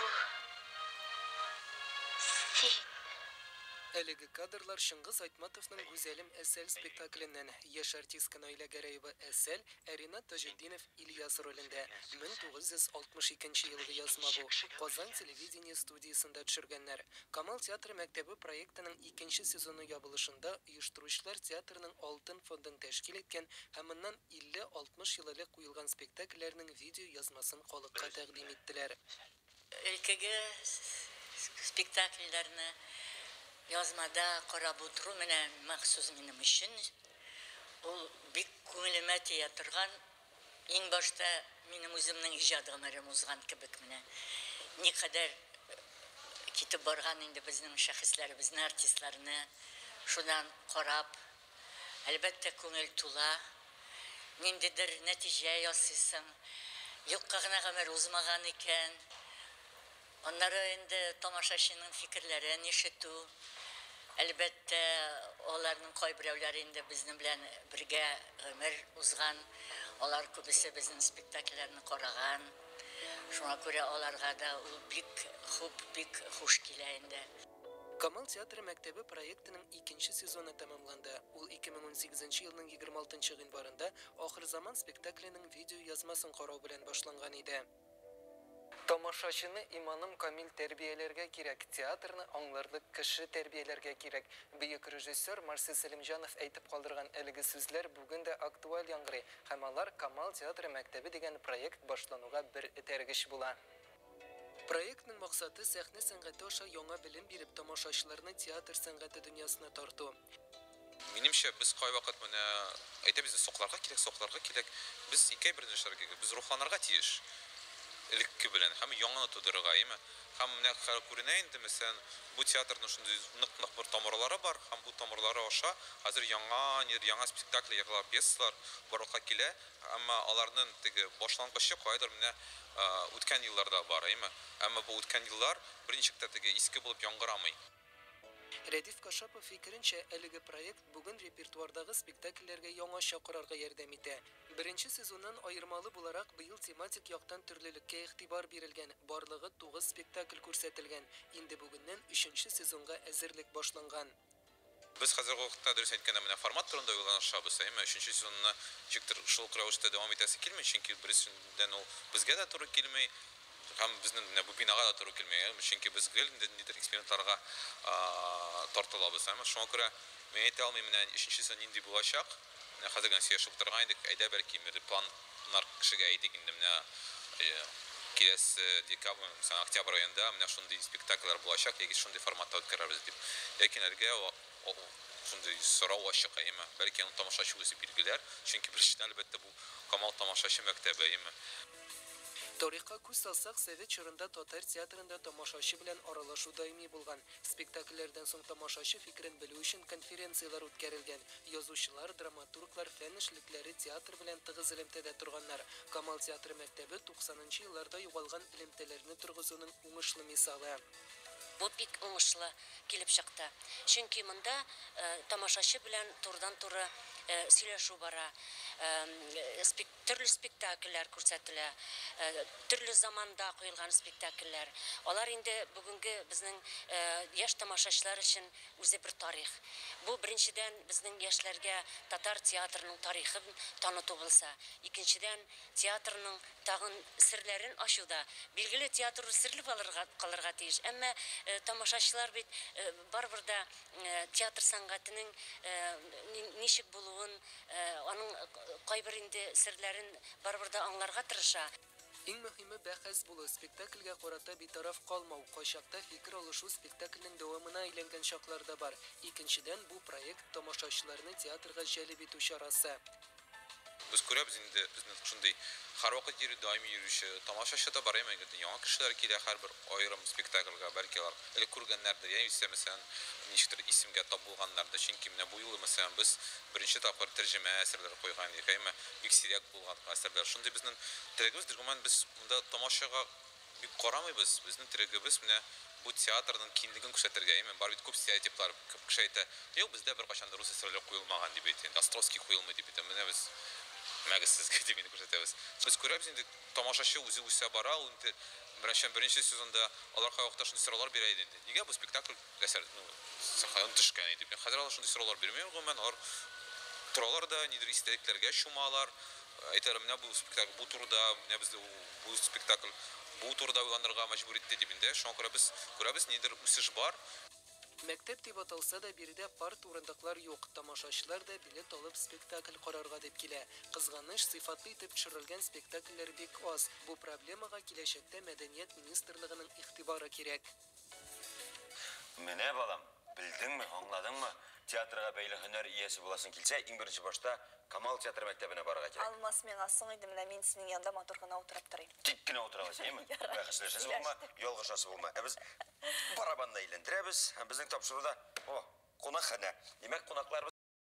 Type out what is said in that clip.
Бу син. Әлеге кадрлар Чыңгыз Айтматовның Гүзәлем Әсәл спектакленнән. Яшь артистка Наилә Гәрәева Әсәл, ә Ринат Таҗетдинов Ильяс ролендә. 1962 елгы язма бу. Казан телевидение студиясендә төшергәннәр. Камал театры мәктәбе проектының икенче сезоны ябылышында оештыручылар театрның алтын фондын тәшкил иткән һәм моннан 50-60 ел элек куелган спектакльләрнең видеоязмасын халыкка тәкъдим иттеләр. Элеккеге спектакльләрне язмада карап утыру менә махсус минем өчен ул бик күңелемә тия торган, иң башта минем үземнең иҗат гомерем узган кебек менә. Никадәр китеп барган инде безнең шәхесләребезне, артистларны шуннан карап, әлбәттә, күңел тула. Ниндидер нәтиҗә ясыйсың. Юкка гына гомер узмаган икән. Аннары инде тамашачының фикерләрен ишетү. Әлбәттә, аларның кайберәүләре инде безнең белән бергә гомер узган. Алар күбесе безнең спектакльләрне караган. Шуңа күрә аларга да ул бик хуп, бик хуш килә инде. Камал театры мәктәбе проектының икенче сезоны тәмамланды. Ул 2018 елның 26 гыйнварында Ахырзаман спектакленең видеоязмасын карау белән башланган иде. Тамашачыны иманым камил тәрбияләргә кирәк, театрны аңларлык кеше тәрбияләргә кирәк. Бөек режиссер Марсель Сәлимҗанов әйтеп калдырган әлеге сүзләр бүген дә актуаль яңгырый һәм алар Камал театры мәктәбе дигән проект башлануга бер этәргеч була. Проектның максаты сәхнә сәнгате аша яңа белем биреп, тамашачыларны театр сәнгате дөньясына тарту. Минемчә, без кайвакыт менә әйтәбез инде, сакларга кирәк, сакларга кирәк. Без ике әйберне эшләргә кирәк. Без рухланырга тиеш элекке белән һәм яңаны тудырырга, әйеме? Һәм менә хәзер күренә инде, мәсәлән, бу театрның шундый нык-нык бер тамырлары бар һәм бу тамырлары аша хәзер яңа нидер, яңа спектакль, яңа пьесалар барлыкка килә. Әмма аларның теге башлангычы каядыр менә үткән елларда бар, әйеме? Әмма бу үткән еллар берничек тә теге иске булып яңгырамый. Рәдиф Кашапов фикеренчә, әлеге проект бүген репертуардагы спектакльләргә яңача карарга ярдәм итә. Беренче сезоннан аермалы буларак, быел тематик яктан төрлелеккә игътибар бирелгән, барлыгы 9 спектакль күрсәтелгән. Инде бүгеннән өченче сезонга әзерлек башланган. Без хәзерге вакытта, дөрес әйткәндә, менә формат турында уйланышабыз, әмма өченче сезонны ничектер шул ук рәвештә дәвам итәсе килми, чөнки беренчедән ул безгә дә туры килми, һәм безнең менә бу бинага да туры килми, чөнки без гел инде ниндидер экспериментларга тартылабыз. Әмма шуңа күрә мин әйтә алмыйм, менә өченче сезон нинди булачак. Менә хәзер генә сөйләшеп утырган идек, әйдә бәлки бер планнар кешегә әйтик инде, менә киләсе декабрь, мәсәлән, октябрь аенда менә шундый спектакльләр булачак яки шундый форматта үткәрәбез дип. Ләкин әлегә шундый сорау ачык, әйеме? Бәлки аны тамашачы үзе билгеләр, чөнки беренчедән, әлбәттә, бу Камал тамашачы мәктәбе, әйеме? Тарихка күз салсак, совет чорында татар театрында тамашачы белән аралашу даими булган. Спектакльләрдән соң тамашачы фикерен белү өчен конференцияләр үткәрелгән. Язучылар, драматурглар, фән эшлекләре театр белән тыгыз элемтәдә торганнар. Камал театры мәктәбе 90 елларда югалган элемтәләрне торгызуның уңышлы мисалы. Бу бик уңышлы килеп чыкты. Чөнки монда тамашачы белән турыдан-туры сөйләшү бара. Төрле спектакльләр күрсәтелә, төрле заманда куелган спектакльләр. Алар инде бүгенге безнең яшь тамашачылар өчен үзе бер тарих. Бу беренчедән безнең яшьләргә татар театрының тарихын таныту булса, икенчедән театрның тагын серләрен ачуда. Билгеле, театр серле калырга тиеш, әмма тамашачылар бит барыбер да театр сәнгатенең ничек булуын, аның кайбер инде серләрен барыбер да аңларга тырыша. Иң мөһиме бәхәс булу, спектакльгә карата битараф калмау, кайчакта фикер алышу спектакльнең дәвамына әйләнгән чаклар да бар. Икенчедән, бу проект тамашачыларны театрга җәлеп итү чарасы. Без күрәбез инде, безнең шундый һәрвакыт йөри, даими йөрүче тамашачы да бар, әмма инде яңа кешеләр килә һәрбер аерым спектакльгә, бәлки алар элек күргәннәрдер, яисә, мәсәлән, ничектер исемгә тап булганнардыр. Чөнки менә бу юлы, мәсәлән, без беренче тапкыр тәрҗемә әсәрләре куйган идек, әмма бик сирәк булган әсәрләр. Шундый безнең теләгебез, гомумән, без монда тамашага бик карамыйбыз, безнең теләгебез менә бу театрның киңлеген күрсәтергә, әйме, бар бит күп стереотиплар, күп кеше әйтә, юк, бездә беркайчан да рус әсәрләре куелмаган дип әйтә, Островский куелмый дип әйтә. Менә без Мәгез сезгә дип инде күрсәтәбез. Без күрәбез инде, тамашачы үзе үсә бара, ул инде беренче беренче сезонда алар кайвакытта шундый сораулар бирә иде инде. Нигә бу спектакль әсәр, ну, сәхнәдән төшкән иде? Хәзер алар шундый сораулар бирми, гомумән, алар торалар да, нидер истәлекләргә чумалар. Әйтәләр, менә бу спектакль бу турыда, менә безне бу спектакль бу турыда уйланырга мәҗбүр итте дип инде. Шуңа күрә без күрәбез, нидер үсеш бар. Мәктәп дип аталса да, биредә парт урындыклар юк. Тамашачылар да билет алып спектакль карарга дип килә. Кызганыч, сыйфатлы итеп төшерелгән спектакльләр бик аз. Бу проблемага киләчәктә мәдәният министрлыгының игътибары кирәк. Менә, балам, белдеңме, аңладыңмы? Театрга бәйле һөнәр иясе буласың килсә, иң беренче башта Камал театр мәктәбенә барырга кирәк. Алмас, миңа соң инде, менә мин синең янда матур гына утырып торыйм. Тик кенә утыра аласың, әйеме? Ярар. Бәхәсләшәсе булма, ялгышасы булма. Ә без барабанны әйләндерәбез, һәм безнең тапшыруда, о, кунакханә. Димәк, кунакларыбыз